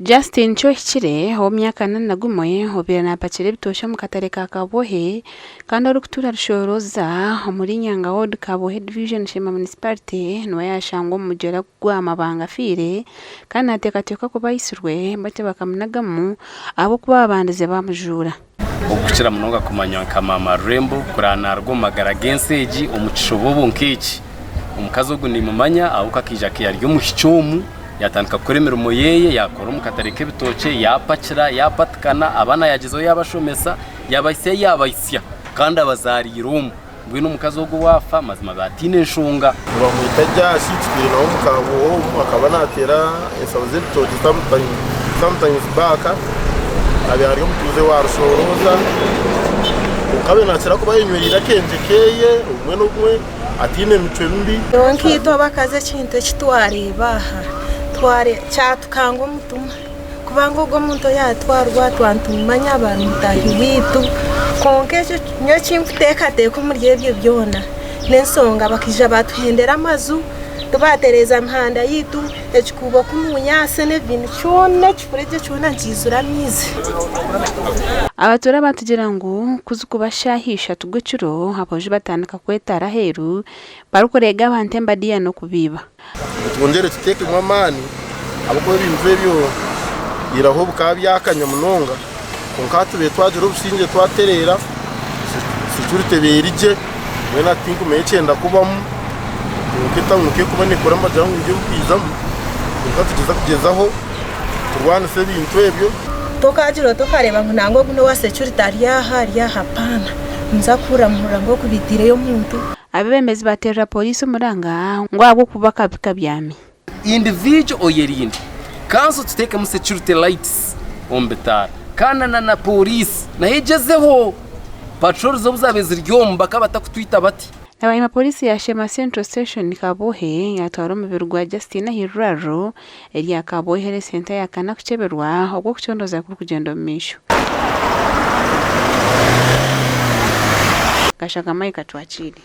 Justin Kyohikire ow'emyaka 41 obaire naapakira ebitookye omu katare ka Kabwohe kandi orikutuura Rushoroza omuri Nyanga Ward Kabwohe Division Sheema Municipality niwe yaashangwa omu mugyera gwa Mabanga afiire kandi naateekateekwa kuba aitsirwe batyo bakamunagamu ahabw'okuba babandize baamujuura. Okukira munonga kumanywa nka Maama Rurembo kuranaarwa omu magara g'ensi egi omu kishobobo nk'eki. Omukazi ogu nimumanya ahabw'okuba akaija ari omwishiki omu yaatandika kukora emirimo ye, yaakora omu katare k'ebitookye, yaapakira, yaapatikana, abaana yaagyezaho yaabashomesa, yaabahitsya ahu yaabahitsya kandi abazaariire omu. Mbwenu omukazi ogu owaafa mazima aba ataine nshonga. Nibamweta Jaasi tutwire nawe omu Kabwoho omu akaba nateera enshaho z'ebitookye sometimes back abaire ari omutuuze wa Rushoroza kwonka abaire nakira kuba ayenywereire akengye keye obumwe n'obumwe ataine micwe mibi. Nyowe nkaitwe abakazi ekintu eki twareeba aha kyatukanga omutima. Kubanga ogwo omuntu oyaatwarwa twaba nitumumanya aba ari mutaahi waitu. Kwonka ekyo nyowe eki nkuteekateeka omuri ebyo byona n'ensonga bakaija baatuhendera amaju, tibaatereeza mihanda yaitu, ekikuubo kunuunya n'ebintu kyona ekifuregye kyona nikiizura amaizi. Abatuura baatugira ngu ku zikuba shaaha ishatu gw'ekiro, aboojo batandika kwetara aheeru barikureega abantu embadiya n'okubaiba. Ngu twongyere tuteekemu amaani ahabw'okuba ebintu ebyo iraho bikaba byakanya munonga kwonka hati tubaire twagira obusingye twatereera, security ebaire eri gye mbwenu hati tinkumanya ekyenda kubamu kwonka etawuni ku erikuba neekura nibagira ngu nibyo ebikwizamu kwonka tugyeza kugyezaho turwanise ebintu ebyo. Tokagira oti okareeba ngu nangwa ogu n'owa security ari aha ari aha apaana, nimuza kuhurira muhurira ngu oku baitireyo omuntu. Abeebembezi baateerera pooriisi omuranga ngu ahabw'okuba akabi kabyami. Individual oyerinde. Kanso tutekemu security lights omu bitaara kandi na na police nayo egyezeho patrols obu zabaire ziri omu bakaba batakutwita bati. Na bwanyima Pooriisi ya Sheema Central Station Kabwohe yaatwara omubiri gwa Justine ah'eirwariro erya Kabwohe Health Centre yaakana kukyeberwa obwo okucondooza kurikugyenda omu maisho. Kashaka Mike Atwakiire.